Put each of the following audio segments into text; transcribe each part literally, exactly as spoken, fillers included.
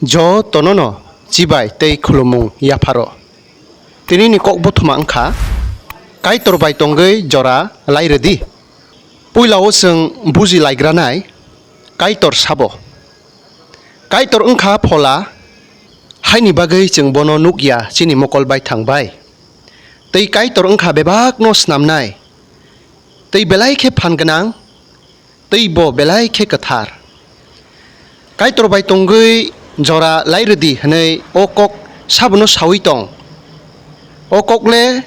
Jotono no chibai tei khulumung yapharo. Tini ni kok buthuma wngkha, Kaitor bai tongwi jora lai rwdi. Puilao chwng buji laigranai, Kaitor sabo. Kaitor wngkha phola, haini bagwi chwng bono nukya chini mokol baithang bai. Tei Kaitor wngkha bebakno snamnai, tei belai khe phan gwnang, tei bo belai khe kwthar. Kaitor bai tongwi jora lai rwdi hwnwi o kok sabono saui tong. O kok le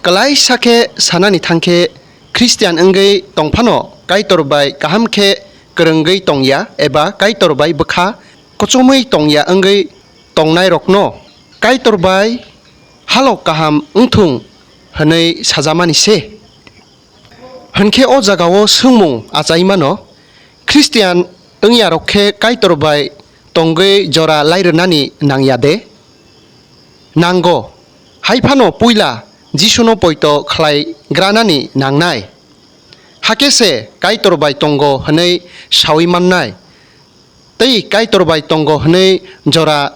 kwlaisa khe sanani thang khe Khristian wngwi tong phano Kaitor bai kaham khe kwrwngwi tongya eba Kaitor bai bwkha kochomwi tongya wngwi tongnairokno Kaitor bai halok kaham wngthung hwnwi sajamani se. Hwnkhe o jagao swngmung achai mano, Khristian wngyarok khe Kaitor bai tongwi jora lai rwnani nangya de? Nango, hai phano puila Jisuno poito khlai granani nangnai. Hakhe se Kaitor bai tongo hwnwi saui mannai, tei Kaitor bai tongo hwnwi jora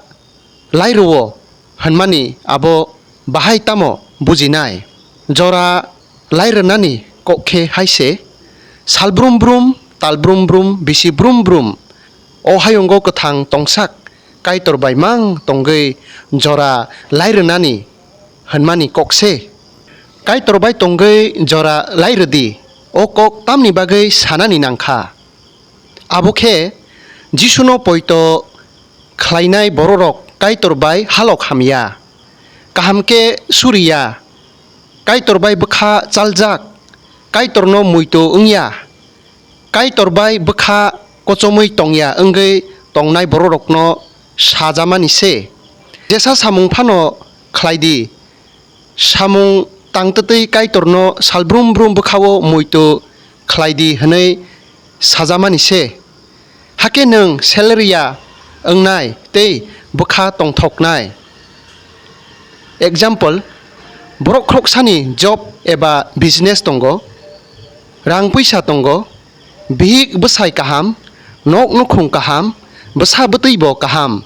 lai rwo hwnmani abo bahai tamo bujinai? Jora lai rwnani kok khe hai se, sal brum brum, tal brum brum, bisi brum brum, o hayungo kwthang tongsak Kaitor bai mang tongwi jora lai rwnani hwnmani kok se. Kaitor bai tongwi jora lai rwdi, o kok tamni bagwi sanani nangkha? Abo khe Jisuno poito khlainai bororok Kaitor bai halok hamya, kaham khe suriya, Kaitor bai bwkha chaljak, Kaitorno muitu wngya, Kaitor bai bwkha kochomwi tongya wngwi tongnai bororokno sajamani se. Jesa samung phano khlai di, samung tangtwtwi Kaitorno sal brum brum bwkhao muitu khlai di hwnwi sajamani se. Hakhe nwng salary ya wngnai tei bwkha tongthoknai. Example, borok khoroksani job eba business tongo, rang puisa tongo, bihik bwsai kaham, nok nukhung kaham, bwsa bwtwi bo kaham,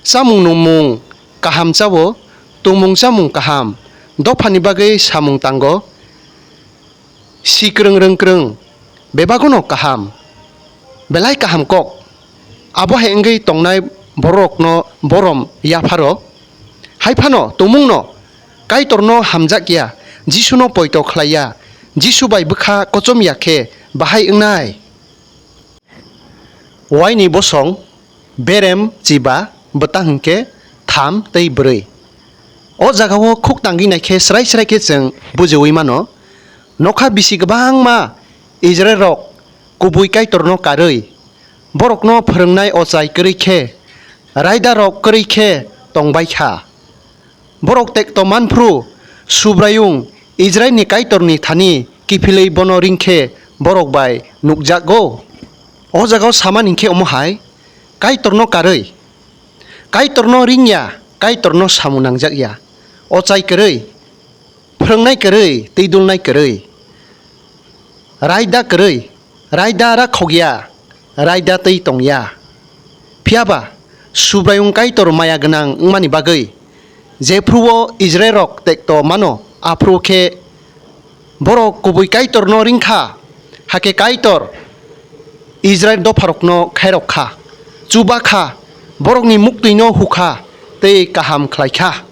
chamung nungmung kaham chao, tongmung chamung kaham, dophani bagwi samung tango, si kwrwng rwng kwrwng, bebagono kaham, belai kaham kok. Abo hai wngwi tongnai bororokno borom yapharo. Hai phano tongmungno Kaitorno hamjakya, Jisuno poito khlaiya, Jisu bai bwkha kochomya khe bahai wngnai. Waini bosong berem chiba bwta hwnkhe tham tei bwrwi. O jagao khuk tangwi naikhe srai srai khe chwng bujiui mano, nokha bisi kwbangma Israel rok kubui Kaitorno karwi, borokno phwrwngnai ochai kwrwi khe, raida rok kwrwi khe tongbai kha. Borok tekto manphru, Subraiyung Israilni Kaitorni thani kiphilwi bono ring khe borok bai nukjago. O jagao samani khe omo hai, Kaitorno karwi, Kaitorno ring ya, Kaitorno samung nangjak ya, ochai kwrwi, phwrwngnai kwrwi, twi dulnai kwrwi, raida kwrwi, raida rakhok ya, raida twi tong ya. Phiya ba Subraiyung Kaitor maya gwnang wngmani bagwi, jephru-o Israilrok tekto mano, aphru khe borok kubui Kaitorno ring kha, hakhe Kaitor Israil dopharokno khairok kha, chuba kha, borokni muktwino hu kha tei kaham khlai kha.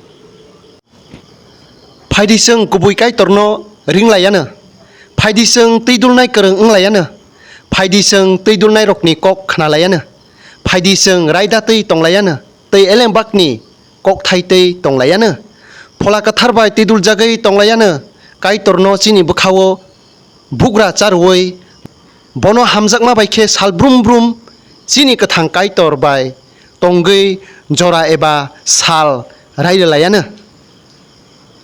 Phaidi chwng kubui Kaitorno ring lai anw. Phaidi chwng twi dulnai kwrwng wng lai anw. Phaidi chwng twi dulnairokni kok khna lai anw. Phaidi chwng raida twi tong lai anw, tei elembakni kokthai twi tong lai anw. Phola Kwthar bai twi duljagwi tong lai anw. Kaitorno chini bwkha-o bugra cha rwui, bono hamjakma bai khe sal brum brum chini kwthang Kaitor bai tongwi jora eba sal raida lai anw.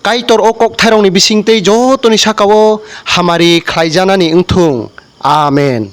Kaitor o kokthairokni bising tei jotoni saka-o hamari khlaijanani wng thung. Amen.